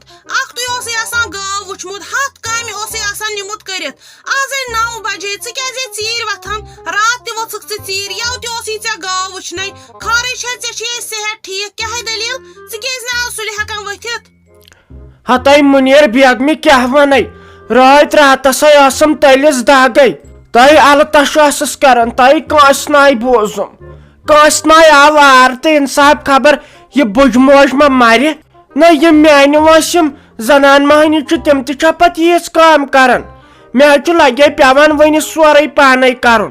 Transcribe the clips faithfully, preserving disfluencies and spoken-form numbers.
اکھتُے اوسُے آسان گٲو وٕچھمُت، ہتھ کامہِ اوسُے آسان نِمُت کٔرِتھ۔ آز ہے نو بجے، ژٕ کیازِ یہِ ژیٖرۍ وۄتھان؟ راتھ تہِ ووٚتھُکھ ژٕ ژیٖرۍ، یَوٕ تہِ اوسُے ژےٚ گٲو وٕچھنَے۔ خٲرٕے چھا، ژےٚ چھے صحت ٹھیٖک؟ کیٛاہے دٔلیٖل؟ ژٕ کیازِ نہٕ آز سُلہِ ہٮ۪کان ؤتھِتھ؟ ہتاے منیر بیگمہِ کیٛاہ ونے، رٲتۍ راتس ہے ٲسٕم تٔلِس دگے۔ تۄہہِ الہٕ تشہٕ ٲسٕس کران، تۄہہِ کٲنٛسہِ ناے بوزُم، کٲنٛسہِ ناے آو آر تہٕ انصاف۔ خبر یہِ بُجہِ موج ما مرِ؟ نہ، یِم میانہِ وٲنٛسہِ یِم زنان مۄہنی چھِ، تِم تہِ چھا پتہٕ ییٖژ کٲم کران؟ مےٚ حظ چھُ لگے پٮ۪وان وۄنۍ سورُے پانے کرُن۔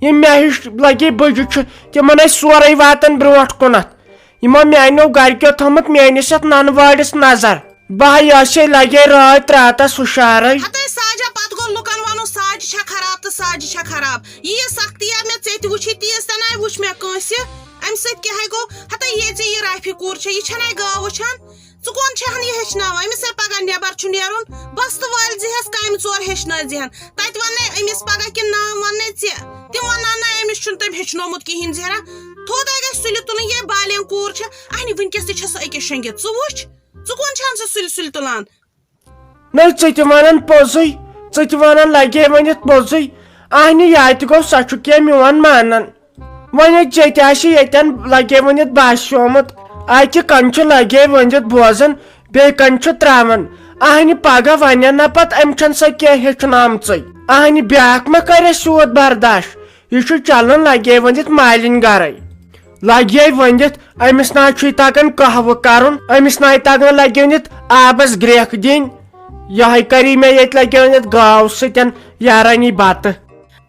یِم مےٚ ہِش لگے بُجہِ چھِ، تِمن ٲسۍ سورُے واتان برونٛٹھ کُنتھ۔ یِمو میانیو گرِکیو تھوٚمُت میٲنِس یتھ ننہٕ وٲرِس نظر۔ بہٕ ہا یہِ ہسا لگے رٲتۍ راتس ہُشارے۔ ہتے ساجا، پتہٕ گوٚو لُکن ونُن، ساجہِ چھےٚ خراب تہٕ ساجہِ چھےٚ خراب۔ ییٖژ سختی آے مےٚ ژےٚ تہِ وٕچھی، تیٖژ تہِ ناے وٕچھ مےٚ کٲنٛسہِ۔ امہِ سۭتۍ کیٛاہ ہے گوٚو؟ ہتے ییٚلہِ ژےٚ یہِ رافی کوٗر چھےٚ، یہِ چھےٚ ناے گٲو وٕچھان؟ ژٕ کون چھہن یہِ ہیٚچھناوان؟ أمِس ہے پگاہ نٮ۪بر چھُ نیرُن، بستہٕ وٲلۍ زِہس کامہِ ژور ہیٚچھنٲے زِہن۔ تتہِ وننے أمِس پگاہ کِنہٕ نام وننے ژےٚ؟ تِم ونان نہ، أمِس چھُنہٕ تٔمۍ ہیٚچھنومُت کِہیٖنۍ زِہرا۔ تھوٚد ہے گژھِ سُلہِ تُلٕنۍ، یے بالینگ کوٗر چھےٚ۔ اہنہِ وٕنکیٚس تہِ چھےٚ سۄ أکِس شۄنٛگِتھ۔ ژٕ وٕچھ، ژٕ کون چھہن سُہ سُلہِ سُلہِ تُلان؟ نہ، ژٕ تہِ ونان پوٚزُے، ژٕ تہِ ونان لگے ؤنِتھ پوٚزُے۔ اہنہِ یا تہِ گوٚو، سۄ چھُ کینٛہہ میون مانان۔ وۄنۍ ژےٚ تہِ آسہِ ییٚتٮ۪ن لگے ؤنِتھ باسیومُت، اکہِ کن چھُ لگے ؤنِتھ بوزان، بیٚیہِ کن چھُ تراوان۔ اہنہِ پگاہ ونن نہ پتہٕ، أمۍ چھَنہٕ سۄ کینٛہہ ہیٚچھنٲمژٕے۔ اہنہِ بیٛاکھ ما کرِ سیوٗد برداش؟ یہِ چھُ چلان لگے ؤنِتھ مالِنۍ گرے۔ لگے ؤنِتھ، أمِس نہ چھُے تگان قہوٕ کرُن، أمِس نہ تگان لگے ؤنِتھ آبس گرٛیکھ دِنۍ۔ یہے کری مےٚ ییٚتہِ لگے ؤنِتھ گاو سۭتٮ۪ن یارٲنی بتہٕ۔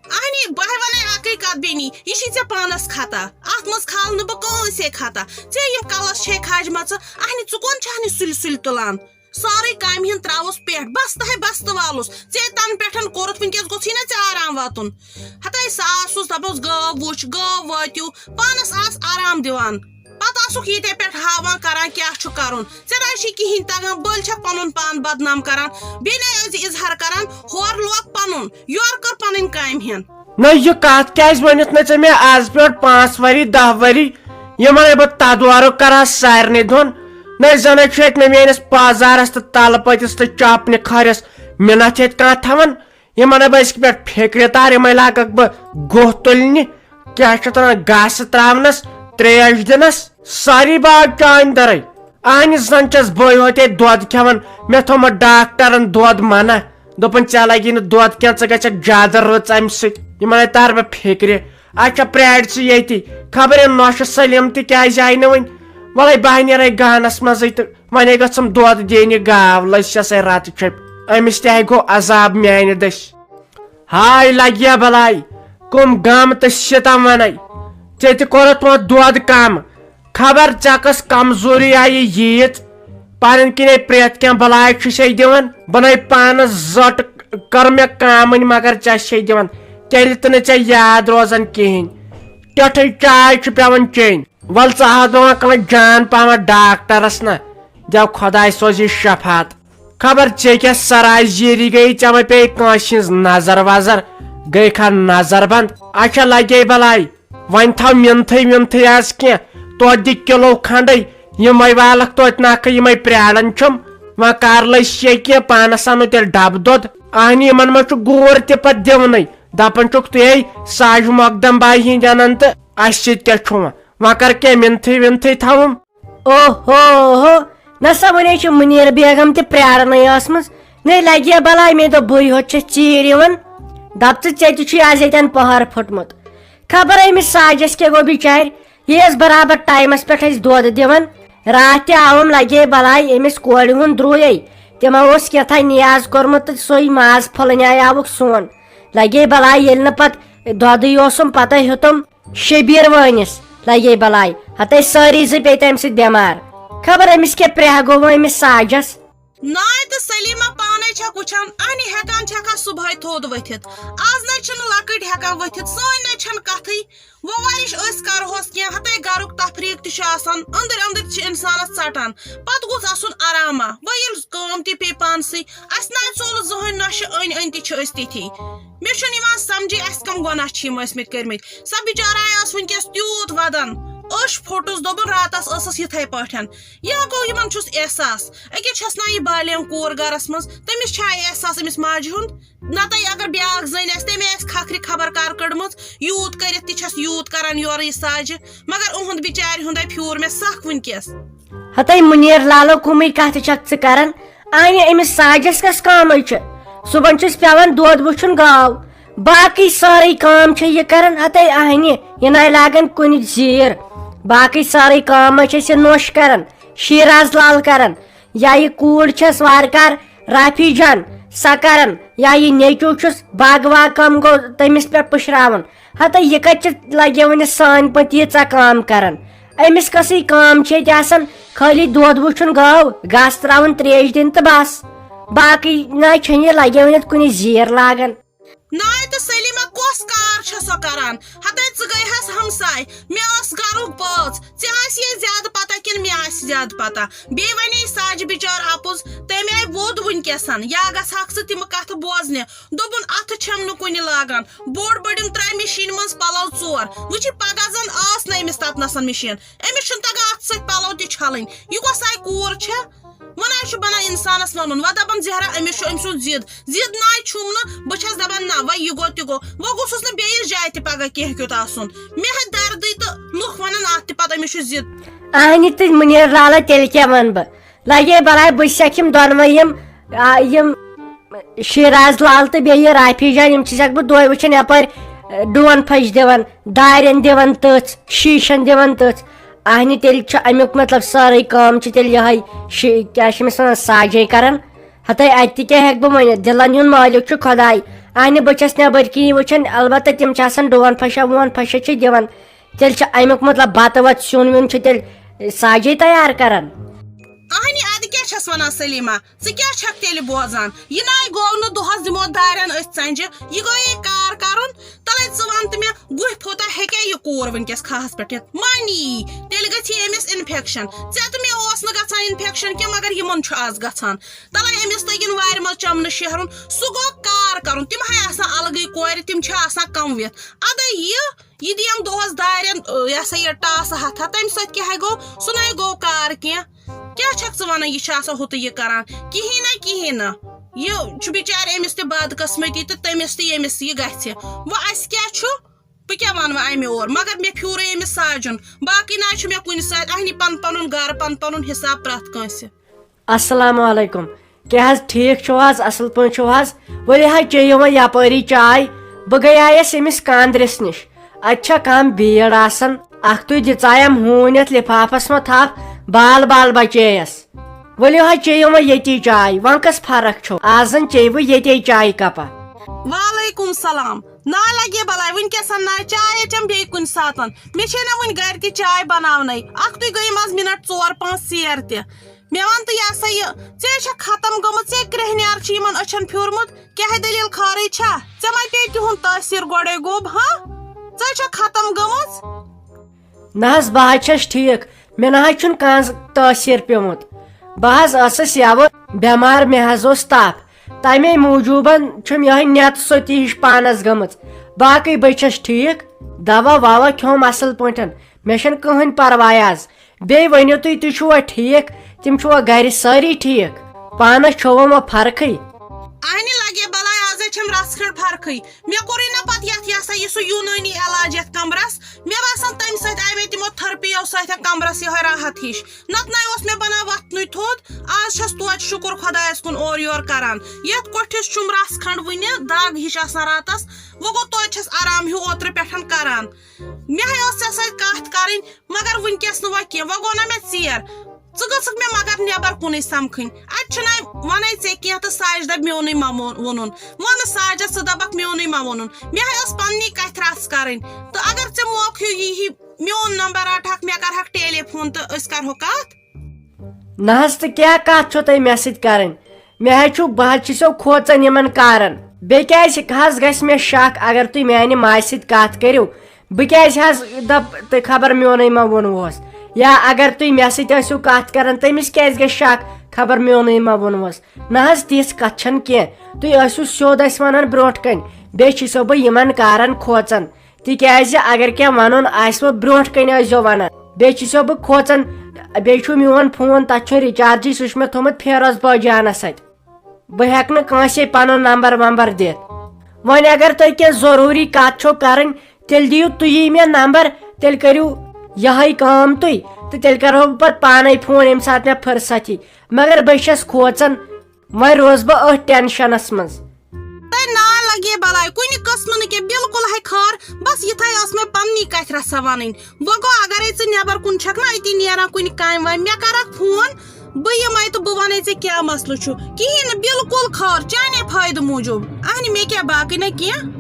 اہنی، بہٕ ہے ونے اکٕے کتھ بیٚنی، یہِ چھی ژےٚ پانس خطا۔ اتھ منٛز کھالہٕ نہٕ بہٕ کٲنٛسے خطا۔ ژےٚ یِم کلس چھے کھجمژٕ، اہنی، ژٕ کون چھہنہِ سُلہِ سُلہِ تُلان؟ سٲرٕے کامہِ ہِن تراوُس پٮ۪ٹھ، بستہٕ ہے بستہٕ والُس۔ ژےٚ تنہٕ پٮ۪ٹھ کوٚرُتھ، وٕنکیٚس گوٚژھُے نہ ژےٚ آرام واتُن۔ ہتے ساس اوس دپان، گٲو وٕچھ، گٲو وٲتِو، پانس آس آرام دِوان۔ پتہٕ آسُکھ ییٚتے پٮ۪ٹھ ہاوان کران کیٛاہ چھُ کرُن۔ ژےٚ نہ چھُے کِہیٖنۍ تگان، بٔلۍ چھکھ پنُن پان بدنام کران۔ بیٚیہِ نہ ٲسۍ زِ اظہار کران، ہورٕ لوگ پنُن، یورٕ کٔر پنٕنۍ کامہِ ہن۔ نہ، یہِ کتھ کیازِ ؤنِتھ نہٕ ژےٚ مےٚ از پٮ۪ٹھ پانٛژھ ؤری، دَہ ؤری؟ یِمن ہے بہٕ تدورُک کران سارنٕے دۄن۔ نہ، زن ہے چھُ اتہِ مےٚ میٲنِس پازارس تہٕ تلہٕ پٔتِس تہٕ چپنہِ کھرِس مِنتھ ییٚتہِ کانٛہہ تھاوان۔ یِمن ہے بہٕ أزکہِ پٮ۪ٹھ فِکرِ تار، یِمے لاگکھ بہٕ گُہہ تُلنہِ، کیٛاہ چھِ اتھ ونان، گاسہٕ تراونس، تریش دِنس، ساری باو چانہِ درٕے۔ اہنہِ زن چھس بٕے ہوت ییٚتہِ دۄد کھٮ۪وان، مےٚ تھوٚومُت ڈاکٹرن دۄد منع، دوٚپُن، "ژےٚ لگی نہٕ دۄد کینٛہہ، ژٕ گژھکھ زیادٕ رٕژ امہِ سۭتۍ۔" یِمن ہے تار بہٕ فِکرِ، اچھا، پرٛارِ ژٕ ییٚتی، خبر یہِ نۄشہِ سلیٖم تہِ کیٛازِ آیہِ نہٕ وٕنہِ۔ وَلَے بہٕ ہا نیرَے گانَس منٛزٕے تہٕ وۄنۍ ہے گٔژھٕم دۄد دِنہِ گاو، لٔج چھَسَے رَتہٕ چھٔپۍ۔ أمِس تہِ ہے گوٚو عذاب میٛانہِ دٔسۍ۔ ہاے لگیا بلاے، کم غم تہٕ ستم ونے۔ ژےٚ تہِ کوٚرُتھ وۄنۍ دۄد کم۔ خبر ژےٚ کۄس کمزوری آیہِ ییٖژ۔ پنٕنۍ کِنے پرٛٮ۪تھ کینٛہہ بلاے چھُسے دِوان۔ بہٕ نے پانس زٔٹ کٔر مےٚ کامٕنۍ، مگر ژےٚ چھے دِوان۔ تیٚلہِ تہِ نہٕ ژےٚ یاد روزان کِہیٖنۍ۔ ٹٮ۪ٹھٕے چاے چھِ پٮ۪وان چیٚنۍ۔ ول ژٕ ہا دِوان کانٛہہ جان پہمتھ ڈاکٹرس نہ۔ دٮ۪و خۄداے سوزی شفاعت۔ خبر ژےٚ کیٛاہ سرای زیٖری گٔیی، ژےٚ ما پیٚیہِ کٲنٛسہِ ہٕنٛز نظر وظر، گٔے کھا نظر بنٛد؟ اچھا لگے بلاے، وۄنۍ تھاو مِنتھٕے وِنتھٕے آز کینٛہہ، توتہِ دِ کِلو کھنڈے، یِمے والکھ توتہِ نکھٕ، یِمے پرٛاران چھِم۔ وۄنۍ کر لٔج شیٚکہِ، پانس انو تیٚلہِ ڈبہٕ دۄد۔ اہنہِ یِمن ما چھُ گور تہِ پتہٕ دِونٕے، دپان چھُکھ تُہۍ ہے ساجہِ مۄقدم باے ہِنٛدۍ انان تہٕ اسہِ سۭتۍ کیٛاہ چھُ وۄنۍ؟ وۄنۍ کر کینٛہہ مِنتھٕے وِنتھٕے تھاوُم۔ اوہو ہو، نسا ونے چھِ منیر بیگم تہِ پرارنے ٲسمٕژ۔ نے لگیا بلاے، مےٚ دوٚپ بٕے ہوت چھس ژیٖرۍ یِوان۔ دپ ژٕ، ژےٚ تہِ چھُے آز ییٚتٮ۪ن پہر پھوٚٹمُت۔ خبر أمِس ساجس کیٛاہ گوٚو بِچارِ، یہِ ٲس برابر ٹایمس پٮ۪ٹھ اَسہِ دۄد دِوان۔ راتھ تہِ آوُم لگے بلاے أمِس کورِ ہُنٛد درٛوے۔ تِمو اوس کیٛاہ تھانۍ نیاز کوٚرمُت تہٕ سُے ماز پھٔلنیٛاے آوُکھ سون۔ لگے بلاے ییٚلہِ نہٕ پتہٕ دۄدٕے اوسُم، پتہٕ ہیوٚتُم شبیر وٲنِس لگے بلاے، ہتے سٲری زٕ پیٚیہِ تَمہِ سۭتۍ بٮ۪مار۔ خبر أمِس کیٛاہ پرٛاہ گوٚو وۄنۍ أمِس ساجس۔ ناے تہٕ سلیمہ پانے چھکھ وٕچھان، اہنہِ ہٮ۪کان چھکھا صبحٲے تھوٚد ؤتھِتھ؟ آز نے چھِنہٕ لۄکٕٹۍ ہٮ۪کان ؤتھِتھ، سٲنۍ نے چھنہٕ کتھٕے۔ وۄنۍ وۄنۍ أسۍ کرہوس کینٛہہ، ہتے گرُک تفریٖق تہِ چھُ آسان، أنٛدٕرۍ أنٛدٕرۍ چھِ انسانس ژٹان، پتہٕ گوٚژھ آسُن آرامہ۔ وۄنۍ ییٚلہِ کٲم تہِ پیٚیہِ پانسٕے، اسہِ ناے ژوٚل زٕہٕنۍ نۄشہِ، أنۍ أنۍ تہِ چھِ أسۍ تِتھی۔ مےٚ چھُنہٕ یِوان سمجھے، اسہِ کم گۄناہ چھِ یِم ٲسمٕتۍ کٔرمٕتۍ۔ سۄ بِچارٕ آیہِ ٲس وٕنکیٚس تیوٗت ودان۔ أچھ پھوٚٹُس، دوٚپُن، راتس ٲسٕس یِتھے پٲٹھۍ۔ یا گوٚو، یِمن چھُس احساس، أکیٛاہ چھَس نا یہِ بالینغ کوٗر گرس منٛز، تٔمِس چھا احساس أمِس ماجہِ ہُنٛد؟ نتہٕ اگر بیٛاکھ زٔنۍ آسہِ، تٔمۍ آسہِ کھکھرِ خبر کر کٔڑمٕژ، یوٗت کٔرِتھ تہِ چھَس یوٗت کران یورٕ یہِ ساجہِ، مگر اُہُنٛد بِچارِ ہُنٛدے پھیوٗر مےٚ سکھ وٕنکیٚس۔ ہتے مُنیر لالو، کُمٕے کتھ چھکھ ژٕ کران؟ آنہِ أمِس ساجس کس کامٕے چھِ؟ صُبحن چھُس پٮ۪وان دۄد وُچھُن گاو، باقٕے سٲرٕے کٲم چھِ یہِ کران۔ ہتے آنہِ، یہِ ناے لاگان کُنہِ زیٖر، باقٕے سٲرٕے کٲم چھِ أسۍ یہِ نوٚش کران، شیراز لال کران، یا یہِ کوٗر چھس وارٕ کار رافی جان سۄ کران، یا یہِ نیٚچو چھُس باغ واغ کٲم گوٚو تٔمِس پٮ۪ٹھ پُشراوان۔ ہتے یہِ کتہِ چھِ لگے وۄنۍ سانہِ پٲٹھۍ ییٖژاہ کٲم کران؟ أمِس کۄسٕے کٲم چھِ ییٚتہِ آسان؟ خٲلی دۄد وُچھُن گٲو، گاسہٕ ترٛاوُن، ترٛیش دِنۍ تہٕ بس۔ باقٕے نہ چھُنہٕ یہِ لگے وۄنۍ یَتھ کُنہِ زیٖر لاگان۔ ناے تہٕ سلیمہ کۄس کار چھےٚ سۄ کران؟ ہتے ژٕ گٔے ہس ہمساے، مےٚ ٲس گرُک بٲژ، ژےٚ آسی ہے زیادٕ پتہ کِنہٕ مےٚ آسہِ زیادٕ پتہ؟ بیٚیہِ ونے ساجہِ بِچار اپُز، تٔمۍ آیہِ ووٚد وٕنکیٚسن، یا گژھکھ ژٕ تِم کتھٕ بوزنہِ؟ دوٚپُن، اتھٕ چھَم نہٕ کُنہِ لاگان، بوٚڑ بٔڑِم ترٛایہِ مِشیٖن منٛز پلو ژور۔ وٕچھِ، پگاہ زن ٲس نہٕ أمِس تتنسن مِشیٖن، أمِس چھُنہٕ تگان اتھٕ سۭتۍ پلو تہِ چھلٕنۍ۔ یہِ کۄس آیہِ کوٗر چھےٚ؟ وۄنۍ حظ چھُ بنان انسانس ونُن، وۄنۍ دپان زہرا أمِس چھُ أمۍ سُنٛد ضد، ضد نہ حظ چھُم نہٕ، بہٕ چھَس دپان نہ، وۄنۍ یہِ گوٚو تہِ گوٚو، وۄنۍ گوٚژھُس نہٕ بیٚیِس جایہِ تہِ پگاہ کینٛہہ کیُتھ آسُن۔ مےٚ ہیٚتہِ دردٕے تہٕ لُکھ ونان اتھ تہِ پتہٕ أمِس چھُ ضد۔ اہنہِ تہٕ مُنیر لالا، تیٚلہِ کیٛاہ ونہٕ بہٕ؟ لگے بلاے، بہٕ چھسکھ یِم دۄنوے یِم، آ، یِم شیراز لال تہٕ بیٚیہِ رافی جان، یِم چھسکھ بہٕ دۄے وٕچھان یپٲرۍ، آ، ڈون پھش دِوان، دارٮ۪ن دِوان تٔژھ، شیٖشن دِوان تٔژھ۔ اہنہِ تیٚلہِ چھُ امیُک مطلب سٲرٕے کٲم چھِ تیٚلہِ یِہوٚے شی-، کیٛاہ چھِ أمِس وَنان، ساجے کران۔ ہتے اَتہِ تہِ کیٛاہ ہٮ۪کہٕ بہٕ ؤنِتھ، دِلن ہُنٛد مٲلِک چھُ خۄداے۔ اہنہِ بہٕ چھَس نٮ۪بٕرۍ کِنی وٕچھان، البتہ تِم چھِ آسان ڈون پھشہ وون پھشہ چھِ دِوان۔ تیٚلہِ چھُ امیُک مطلب بتہٕ وتہٕ سیُن ویُن چھُ تیٚلہِ ساجے تیار کران۔ اہنہِ اَدٕ کیٛاہ چھَس وَنان سلیمہ؟ ژٕ کیٛاہ چھَکھ تیٚلہِ بوزان؟ یہِ ناے گوٚو نہٕ دۄہَس دِمو دارٮ۪ن أتھۍ ژَنٛجہِ، یہِ گوٚو یہِ کار کَرُن۔ تَلَے ژٕ وَن تہٕ مےٚ، گُہہِ پھوٚتا ہیٚکیٛاہ یہِ کوٗر وٕنۍکٮ۪س کھَہَس پٮ۪ٹھ یِتھ؟ مانی یی، تیٚلہِ گژھِ یہِ أمِس اِنفٮ۪کشَن۔ ژےٚ تہٕ مےٚ اوس نہٕ گژھان اِنفٮ۪کشَن کینٛہہ، مگر یِمَن چھُ آز گژھان۔ تَلَے أمِس تٔگِن وارِ منٛز چَمنہٕ شیرُن، سُہ گوٚو کار کَرُن۔ تِم ہَے آسان الگٕے کورِ، تِم چھِ آسان کَموِتھ۔ اَدَے یہِ، یہِ دِیَم دۄہَس دارٮ۪ن، یہِ ہسا یہِ ٹاسہٕ ہَتھا، تَمہِ سۭتۍ کیٛاہ ہَے گوٚو؟ سُہ نَے گوٚو کار کینٛہہ۔ کیٛاہ چھَکھ ژٕ وَنان؟ یہِ چھِ آسان ہُتُے یہِ کَران۔ کِہیٖنۍ نہ، کِہیٖنۍ نہٕ۔ یہِ چھُ بِچارِ أمِس تہِ بدقٕسمتی تہٕ تٔمِس تہٕ ییٚمِس یہِ گژھِ۔ وۄنۍ اَسہِ کیٛاہ چھُ؟ بہٕ کیٛاہ وَنہٕ وۄنۍ اَمہِ اور؟ مگر مےٚ پھیوٗرے أمِس ساجُن۔ باقٕے نہ حظ چھُ مےٚ کُنہِ سۭتۍ۔ اَہنہِ پَنُن پَنُن گَرٕ، پَنُن پَنُن حِساب پرٛٮ۪تھ کٲنٛسہِ۔ السلام علیکم۔ کیٛاہ حظ ٹھیٖک چھِو حظ؟ اَصٕل پٲٹھۍ چھِو حظ؟ ؤلِو حظ چیٚیِو وۄنۍ یَپٲری چاے۔ بہٕ گٔیایَس أمِس کاندرِس نِش۔ اَتہِ چھا کانٛہہ بیٖڑ آسان؟ اَکھ تُہۍ دِژایَم ہوٗنۍ یَتھ لِفافَس منٛز تھپھ، بال بال بچییَس۔ ؤلِو حظ چیٚیِو وۄنۍ ییٚتی چاے، وۄنۍ کۄس فرق چھو؟ آز زَن چیٚیِوٕ ییٚتے چایہِ کَپا۔ وعلیکم سلام۔ نا لگے بلاے، وٕنکیٚسن نا چاے چم بیٚیہِ کُنہِ ساتن۔ مےٚ چھے نہ وٕنہِ گرِ تہِ چاے بناونَے۔ اَکھ تُہۍ گٔیِم آز مِنٹ ژور پانٛژھ ژیر تہِ۔ مےٚ وَن تہٕ یہِ ہسا یہِ، ژےٚ چھےٚ ختم گٔمٕژ، ژےٚ کرٛیٚہنیار چھُ یِمن أچھن پھیوٗرمُت، کیٛاہ دٔلیٖل خٲرٕے چھا؟ ژےٚ ما پیٚیہِ تِہُنٛد تٲثیٖر گۄڈَے گوٚب، ہاں؟ ژےٚ چھےٚ ختم گٔمٕژ؟ نہ حظ، بہٕ حظ چھَس ٹھیٖک، مےٚ نہ حظ چھُنہٕ کانٛہہ تٲثیٖر پیوٚمُت۔ بہٕ حظ ٲسٕس یَوٕ بٮ۪مار، مےٚ حظ اوس تَپھ، تَمے موٗجوٗبَن چھُم یِہوٚے نٮ۪ت سۄتی ہِش پانَس گٔمٕژ۔ باقٕے بہٕ چھَس ٹھیٖک، دوا ووا کھیوٚم اَصٕل پٲٹھۍ، مےٚ چھَنہٕ کٕہٕنۍ پَرواے آز۔ بیٚیہِ ؤنِو تُہۍ، تُہۍ چھُوا ٹھیٖک؟ تِم چھُوا گرِ سٲری ٹھیٖک؟ پانس چھووا وۄنۍ فرقٕے؟ اہنہِ لگے بلاے، آز ہے چھم رژھ کھنڈ فرقٕے۔ مےٚ کوٚرُے نہ پتہٕ یتھ، یہِ ہسا یہِ سُہ یوٗنٲنی علاج یتھ کمرس۔ مےٚ باسان تمہِ سۭتۍ آیہِ مےٚ تِمو تھرپیو سۭتۍ کمرس یِہوٚے راحت ہِش۔ نتہٕ نَے اوس مےٚ بنان وۄتھنُے تھوٚد۔ آز چھس توتہِ شُکر خۄدایس کُن اورٕ یورٕ کران۔ یتھ کۄٹھِس چھُم رژھ کھنڈ وُنہِ، دگ ہِش آسان راتس۔ وۄنۍ گوٚو توتہِ چھس آرام ہیوٗ اوترٕ پٮ۪ٹھ کران۔ مےٚ ہے ٲس ژےٚ سۭتۍ کتھ کرٕنۍ، مگر وٕنکیٚس نہٕ وۄنۍ کینٛہہ، وۄنۍ گوٚو نہ مےٚ ژیر۔ ژٕ گٔژھکھ مےٚ مگر نٮ۪بر کُنُے سمکھٕنۍ۔ اتہِ چھُنہ ونَے ژےٚ کینٛہہ تہٕ ساجہِ دپہِ میونُے ما ووٚن-، ووٚنُن۔ وَنہٕ ساجس ژٕ دپکھ میونُے ما ووٚنُن۔ مےٚ ہے ٲس پننی کتھِ رژھ کرٕنۍ۔ تہٕ اگر ژےٚ موقعہٕ ہیوٗ یی ہی، میون نمبر رٹہکھ، مےٚ کرہکھ ٹیلی فون تہٕ أسۍ کرہو کتھ۔ نہ حظ، تہٕ کیٛاہ کتھ چھو تۄہہِ مےٚ سۭتۍ کرٕنۍ؟ مےٚ حظ چھُ، بہٕ حظ چھُسو کھوژان یِمن کارن۔ بیٚیہِ کیٛازِ حظ گژھِ مےٚ شک اگر تُہۍ میانہِ ماجہِ سۭتۍ کتھ کٔرِو؟ بہٕ کیٛازِ حظ دپ تہٕ خبر میونُے ما ووٚنوس؟ یا اگر تُہۍ مےٚ سۭتۍ ٲسِو کتھ کران، تٔمِس کیٛازِ گژھِ شک خبر میونُے ما ووٚنوس؟ نہ حظ، تِژھ کتھ چھنہٕ کینٛہہ۔ تُہۍ ٲسِو سیوٚد اسہِ ونان برونٛٹھ کنہِ، بیٚیہِ چھُسو بہٕ یِمن کارن کھوژان۔ تِکیٛازِ اگر کینٛہہ ونُن آسِوٕ، برونٛٹھ کنہِ ٲسۍزیو ونان۔ بیٚیہِ چھُسو بہٕ کھوژان، بیٚیہِ چھُ میون فون، تَتھ چھُنہٕ rechargeٕے، سُہ چھُ مےٚ تھوٚومُت فیروز بٲجانَس اَتھِ۔ بہٕ ہٮ۪کہٕ نہٕ کٲنٛسے پَنُن نمبر ومبر دِتھ۔ وۄنۍ اگر تۄہہِ کینٛہہ ضروٗری کَتھ چھو کَرٕنۍ، تیٚلہِ دِیِو تُہی مےٚ نمبر، تیٚلہِ کٔرِو یِہوٚے کٲم تُہۍ، تہٕ تیٚلہِ کَرہو بہٕ پَتہٕ پانَے فون ییٚمہِ ساتہٕ مےٚ فرصت یی۔ مگر بہٕ چھَس کھوژان، وۄنۍ روزٕ بہٕ أتھۍ ٹٮ۪نشَنَس منٛز۔ تۄہہِ ناے لگہِ بلاے، کُنہِ قٕسمہٕ نہٕ کینٛہہ، بالکل ہے خٲر۔ بس یِتھے ٲس مےٚ پننی کتھِ رژھا ونٕنۍ۔ وۄنۍ گوٚو، اگرے ژٕ نٮ۪بر کُن چھکھ نا أتی نیران کُنہِ کامہِ وامہِ، مےٚ کرکھ فون، بہٕ یِمے تہٕ بہٕ ونَے ژےٚ کیٛاہ مسلہٕ چھُ۔ کِہیٖنۍ نہٕ، بالکل خٲر، چانے فٲیدٕ موٗجوٗب۔ اہنہِ، مےٚ کیٛاہ باقٕے نہ کینٛہہ۔